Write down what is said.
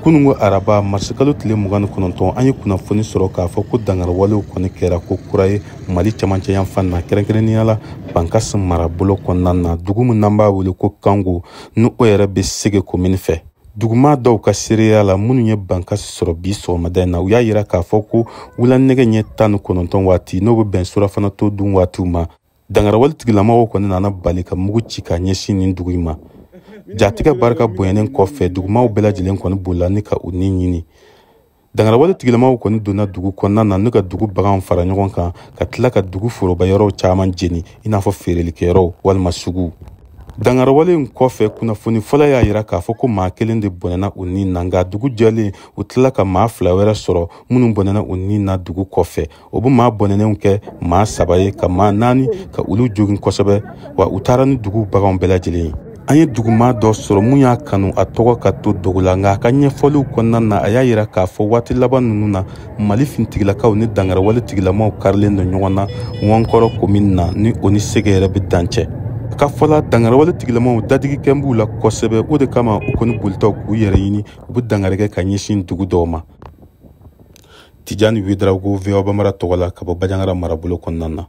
Kunungo araba marisikalo tile 29, an ye kunnafoni sɔrɔ k'a fɔ ko dangariwalew kɔni kɛra ko kura ye Mali camancɛ yanfan na, kɛrɛnkɛrɛnnenya la Bankasi marabolo kɔnɔna na, dugu min n'an b'a wele ko Kango, ni o yɛrɛ bɛ Sege komini fɛ. Duguma dɔw ka seereya la, minnu ye Bankasi sɔrɔ bi sɔgɔmada in na, u y'a yira k'a fɔ ko wula nɛgɛ ɲɛ 19 waati, n'o bɛ bɛn surafana to dun waatiw ma, dangarawale tigilamɔgɔw kɔni nana bali ka mugu ci ka ɲɛsin nin dugu in ma. Jatigɛ barika bonyanen kɔfɛ, dugumaw bɛɛ lajɛlen kɔni bolila ni ka u ni ɲini. Dangarawale tigilamɔgɔw kɔni donna dugu kɔnɔna na n'u ka dugu baganw fara ɲɔgɔn kan, ka tila ka dugu foroba yɔrɔw caman jeni, i n'a fɔ feerelikɛyɔrɔw walima suguw. Dangarawale in kɔfɛ, kunnafoni fɔlɔ y'a yira k'a fɔ ko maa kelen de bɔnɛna u ni na, nka dugu jɛlen, u tilala ka maa fila wɛrɛ sɔrɔ minnu bɔnɛna u ni na dugu kɔfɛ. O bɛ maa bɔnɛnenw kɛ maa saba ye, ka maa naani ka olu jogin kosɛbɛ, wa u taara ni dugu baganw bɛɛ lajɛlen ye. An ye duguma dɔ sɔrɔ mun y'a kanu a tɔgɔ ka to dogo la, nka a ka ɲɛfɔliw kɔnɔna na, a y'a yira k'a fɔ waati laban ninnu na, Mali fintigilakaw ni dangarawale tigilamaw karilen don ɲɔgɔn na Wankɔrɔ komini na, ni o ni Sege yɛrɛ bɛ dancɛ. A ka fɔla, dangarawale tigilamaw dadigikɛ b'u la kosɛbɛ, o de kama u kɔni bolitɔ k'u yɛrɛ ɲini, u bɛ dangari kɛ ka ɲɛsin dugu dɔw ma. Tijani Widarago, VOA Bambara tɔgɔ la, ka bɔ Bajangara marabolo kɔnɔna na.